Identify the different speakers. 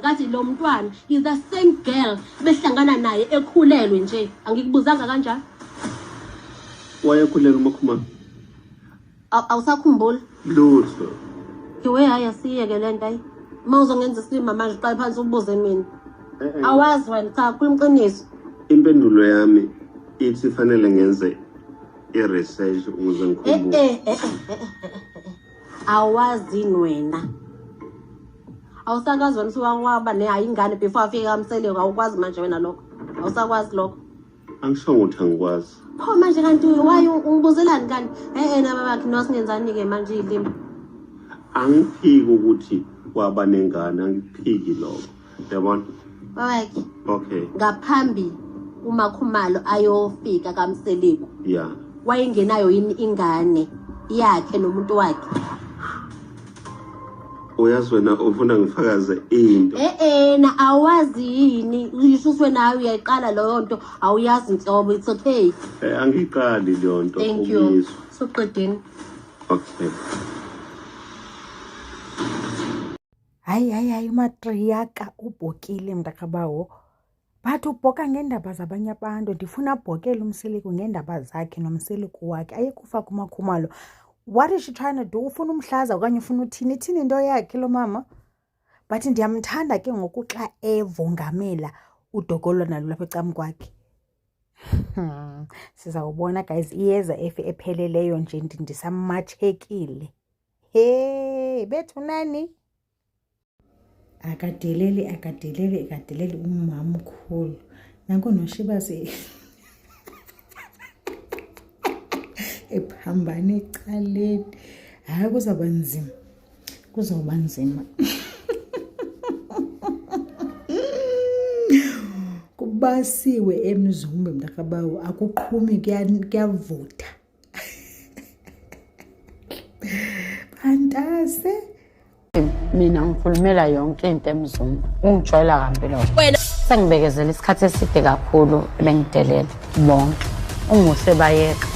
Speaker 1: Ngathi lo mntwana is the same girl behlangana naye ekhulelwe nje. Angikubuzanga kanjalo?
Speaker 2: Wayekhulelwe uMakhumalo.
Speaker 1: Awusakhumbuli?
Speaker 2: Lutho.
Speaker 1: Ngiwe hayi asiyeke le nto ayi. Uma uzongenza isilima manje uqale phansi ubuze mina.
Speaker 2: Eh, eh.
Speaker 1: Awazi wena cha khuluma iqiniso.
Speaker 2: Impendulo yami ithi fanele ngenze i-research ukuze
Speaker 1: Eh
Speaker 2: ngikhumbule.
Speaker 1: eh eh eh, eh, eh, eh. Awazi yini wena? Awusakwazi wena usuwaba ne ingane before afike kaMseleku awukwazi manje wena lokho. Awusakwazi lokho.
Speaker 2: Angishongo ukuthi angikwazi.
Speaker 1: Pho manje kanti why ungibuzelani kanti? Eh eh nababakhe nosingenzani ke manje izilimi.
Speaker 2: Angiphiki ukuthi waba nengane, angiphiki lokho. Yabona?
Speaker 1: Babakhe
Speaker 2: Okay.
Speaker 1: ngaphambi uMakhumalo ayofika kaMseleku
Speaker 2: Yeah.
Speaker 1: wayengenayo yini ingane yakhe nomuntu wakhe?
Speaker 2: Uyazi wena ufuna ngifakaze into.
Speaker 1: Eh eh na awazi yini usho ukuthi wena hayi uyayiqala leyo nto awuyazi nhlobo it's okay.
Speaker 2: Eh, angiqali leyo nto
Speaker 1: Thank you.
Speaker 2: ukuyizwa.
Speaker 1: Suqedeni.
Speaker 2: Okay.
Speaker 3: Hayi, hayi, hayi, uMatriyaka ubhokile mntakabawo. But ubhoka ngeendaba zabanye abantu. Ndifuna abhokele uMseleku ngeendaba zakhe noMseleku wakhe ayekufa kuMakhumalo. What is she trying to do? Ufuna umhlaza okanye ufuna uthini? Ithini into yakhe lo mama? But ndiyamthanda ke ngoku xa evongamela udokolwana lwapha ecam kwakhe. Sizawubona guys, iyeza efe epheleleyo nje ndisamatshekile. Hey, bethu nani? Akadeleli, akadeleli, akadeleli umamkhulu. Nanku noShibase ephambana ecaleni. Hayi kuzawuba nzima. Kuzawuba nzima. Kubasiwe eMzumbe mntakabawo, akuqhumi kuyavutha. Bantase.
Speaker 4: Mina ngikhulumela yonke into eMzumbe. Ungijwayela kambi lokho.
Speaker 1: Wena
Speaker 4: Sengibekezela isikhathi eside kakhulu bengidelela bonke. Umuhle bayeka.